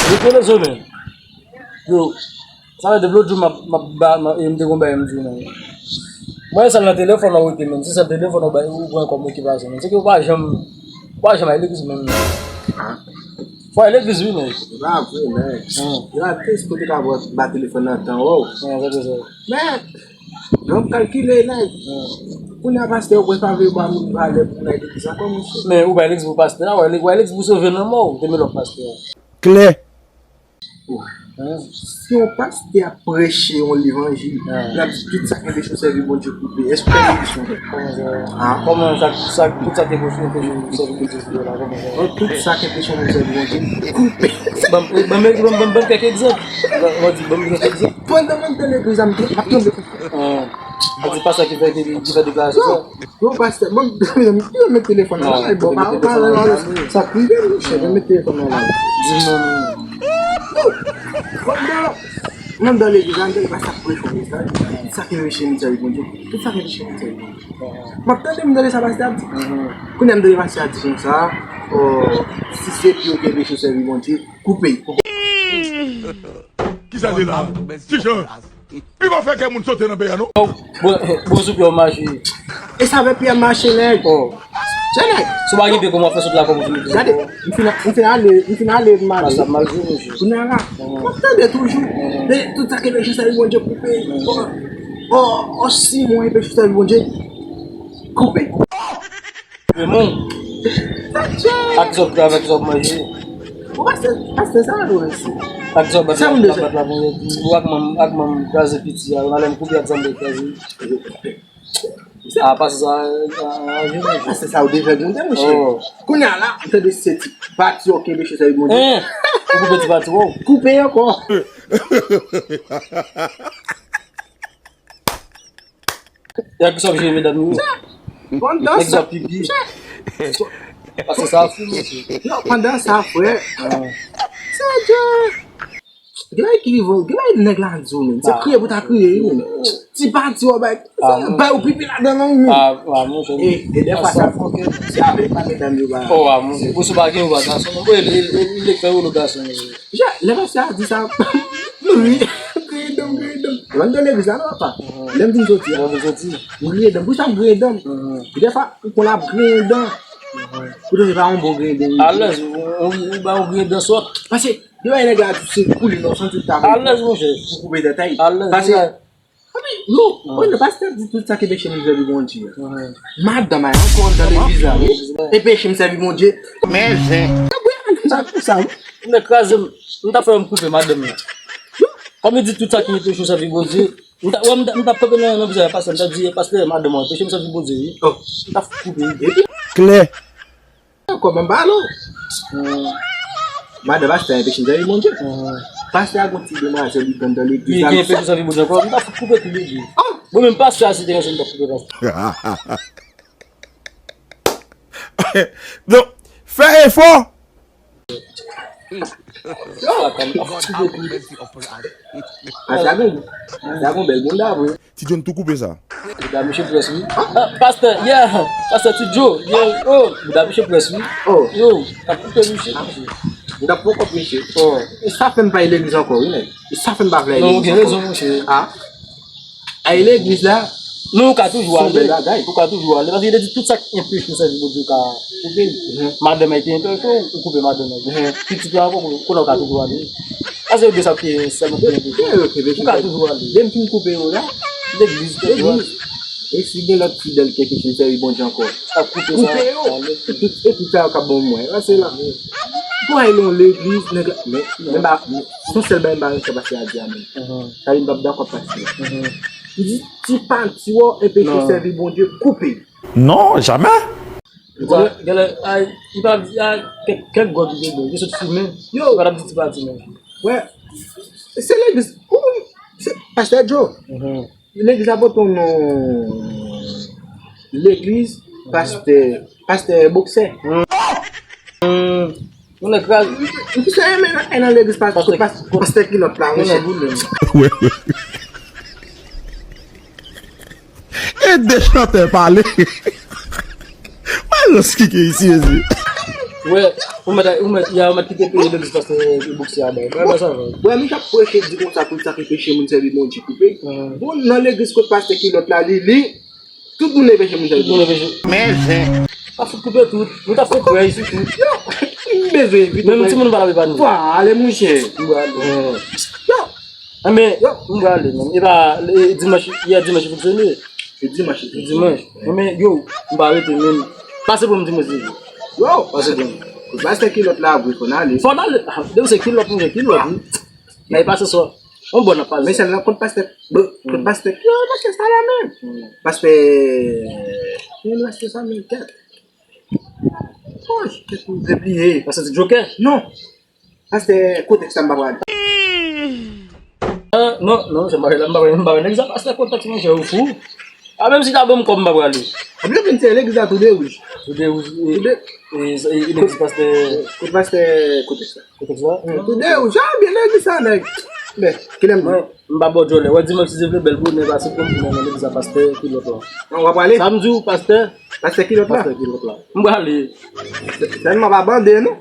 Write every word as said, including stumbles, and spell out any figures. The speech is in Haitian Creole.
Yo te lezonnen. Yo, sa fè depi lòt jou m ap, m ap ba, m ap, e m te gon bagay m di w, men. Mwen, sèl nan telefòn ou rete, men. Se sèl telefòn ou bay, ou pran kòm okipasyon, men. Se ke ou pa janm, ou pa janm al legliz menm, men. Fò al legliz, wi, men. Se pa vre, men. Hmm. Yo a tris kote ka ba, ba telefòn nan tan, wè w. Hmm, se te sa. Men, lè w kalkile, nèg. Hmm. Kounye a, pastè, ou pa vle ba moun valè pou n al legliz ankò, monchè. Men, ou pa al legliz pou pastè a, ou al legliz pou sove nanm ou, te mete lòt pastè a. Klè. Si yon pastè ap preche yon levanjil, l ap di tout sa k enpeche w sèvi Bondye koupe, èske w pèdi kesyon? Ah. Kòman sa, sa, tout sa k enpeche w sèvi Bondye koupe la, kòman sa? Tout sa k enpeche w sèvi Bondye koupe. Ban m, ban m, ban m, ban m, ban m kèk egzanp. Ban m, ban m di, ban m kèk egzanp. Pandan m ap tann legliz la, m ap tann. Ah. Ou di pastè ki fè, ki fè deklarasyon sa? Yo, pastè, ban m, ban m met telefòn nan la, bon, pa, pa, pa, sa k rive, monchè, ban m met telefòn nan la. Di m non, non. Bon, bon, m nan legliz la, m tande pastè ap preche, sa, sa k enpeche m sèvi Bondye, tout sa k enpeche m sèvi Bondye. M ap tande, m tande sa pastè ap di. Kounye a m tande pastè ap di konsa, oh, si se pye w ki enpeche w sèvi Bondye, koupe. Kisa se la? Ti Jan, li pa fè kè moun sote nan peyi a, non. Bon, bon, sou pye w mache. E sa fè pye a mache, nèg. Oh. Se nèg. Si w pa gen pye, kòman w fè sot la, kòman w vin? Gade, m fin, m fin ale, m fin ale, m ale. Sa mal jwe, monchè. Kounye a la, m ap tande toujou. Men tout sa k enpeche w sèvi Bondye koupe. Oh, oh, si mwen enpeche w sèvi Bondye, koupe. Remon. Ak zòb travay, ak zòb manje. Ou pastè, pastè sa nou resi. Ak zòb bat la, bat la, manje. Ou ak manm, ak manm kraze piti a, malè m koupe ak zanm kraze. A, pastè sa, a, a, a, a, pastè sa, ou devè Bondye, monchè. Oh. Kounye a la, m tande se ti pati, ok, mesye, sa, Bondye. Hein? Ou koupe ti pati, wow. Koupe ankò. Nèg sa ap jere medam yo. Pandan sa, pase sa fou, mesye. Non, pandan sa, frè. Seyè Dye. Gen bagay ki rive, gen bagay nèg la di w, men. Se kriye pou ta kriye, wi, men. Ti pati w bay, bay ou pipi ladan nan, wi. Ah, ah, monchè. E, e dèfwa sa, se avèk pa medam yo ba. Oh, ah, monchè. Pou sou pa gen ou ba gason, non. Bon, e, e, e, e, fè ou lo gason, men. Ja, lè pastè a di sa, m ri. Griyen dan m, griyen dan m. Lè m te legliz la, non, papa. Lè m vin soti a. Lè m vin soti. M griyen dan m. Pou sa m griyen dan m? Dèfwa, ou konn ap griyen dan. Poutan se pa yon bon griyen dan. Alèz, ou, ou, ou ba yon griyen dan sòt. Paske, depi nèg la di se koule, non, santi ta. Alèz, monchè. Pou koupe tèt a. Alèz, pase, Yo, wè, pastè di tout sa ki peche m sèvi Bondye. Madanm a ankò anndan legliz la, wi. E peche m sèvi Bondye. Men zen. Sa, sa, wi. Nèg kraze m. M ta fè m koupe madanm nan. Kòm li di tout sa ki peche m sèvi Bondye. M ta, wè, m ta, m ta kanpe nan, nan vizaj pastè, m ta di, pastè, madanm an, peche m sèvi Bondye, wi. M ta koupe. Klè. Kòman m pale w? Madan pastè a enpeche m sèvi Bondye. Pastè a gon ti demwazèl li gen anndan legliz la. Li gen enpeche sèvi Bondye ankò. M ta fout koupe tou legliz. Bon, menm pastè a si te gen sèl m ta koupe pastè. Donk, fè efò. Pastè a gon, pastè a gon bèl bounda vre. Ti John tou koupe sa. Bouda misye près wi. Ah, pastè, yeah. Pastè Ti Joe, yeah. Oh, bouda misye près wi. Oh. Yo, t ap koupe misye. Bouda poko misye. Oh. E sa fè m pa al legliz ankò wi nèg. E sa fè m pa vle al legliz ankò. Non, ou gen rezon monchè. Ah. Al legliz la. Non, ou ka toujou ale. Ou ka toujou ale. Paske yo te di tout sa k enpeche w sèvi Bondye ou ka koupe. Madanm mwen te enpeche w, ou koupe madanm mwen. Pitit la ankò, kounye a ou ka toujou ale. Paske yo gen sa ki sèlman ki enpeche w. Ou ka toujou ale. Depi m fin koupe yo la, legliz, legliz. E si gen lòt fidèl ki enpeche m sèvi Bondye ankò? Ap koupe sa. Koupe yo. E tout, e tout sa yo k ap ban mwen. Pase la. Pou al nan legliz, nèg la, men, men ba, se yon sèl bagay m pa renmen fè pastè a di a menm. Sa vle di m p ap dakò ak pastè a. Li di, ti pati w enpeche w sèvi Bondye, koupe. Non, jamè. Genlè, ay, li pa di, ay, kèk, kèk gòd li te bwè, li sot fimen. Yo. Li pa t ap di ti pati non. Wè, se legliz, ou, se pastè Joe. Legliz la pote yon non. Legliz, pastè, pastè boksè. Moun nan kraze. M plis renmen nan, nan legliz pastè, pastè kilòt la, monchè. Wè, wè. E de chantè pale. Mwen rans ki ke isi, isi. Wè. Ou mèt, ou mèt, ya, ou mèt kite peye legliz pastè boukse a bay. Mwen, mwen, sa va. Bwè, nou t ap preche di konsa pou l sakrifiye moun sèvi Bondye koupe. Bon, nan legliz kot pastè kilòt la, li, li, tout moun leve je moun sèvi Bondye. Men zen. Pa fout koupe tout. Nou t ap fè prèy, sitou. Yo, m bezwen evite. Menm timoun pa lave pa nou. Vwa, ale, monchè. Yo. Enben, m prale, menm. E pa, e, dimanch, yè dimanch fonksyone. Se dimanch. Se dimanch. Enben, yo, m pa rete, menm. Pase pou m dimanch, se jou. Yo, pase pou m. Pastè kilòt la, vre, fò n ale. Fò n ale. Ah, depi se kilòt, monchè, kilòt, wi. Men e pa se swa. On bon nan pase. Men sèl nan kont pastè, bon, kont pastè, kilòt pastè sa la menm. Pastè, kilòt pastè sa menm, tèt. Oy, kèt m te bliye. Pastè ti Jokè? Non. Pastè, kontèks la m pa prale. Ah, non, non, se m pa prale, m pa prale, m pa prale. Nèg sa pastè kontèks, monchè, ou fou. Ah, menm si ta ban m kòb, m pa prale. Ebyen, vin se legliz la tou de wouj. Tou de wouj, e, tou de, e, e, legliz pastè. Kot pastè, kontèks la. Kontèks la? Tou de wouj, ah, byen legliz sa, nèg. Ben, kilè m di? M pa ba w djòlè. Wè, dimanch, si Dye vle, bèl bonè, pase pou m nan legliz a pastè kilòt la. Non, w ap prale? Sa m di w, pastè. Pastè kilòt la? Pastè kilòt la. M prale. Sèlman pa bande, non?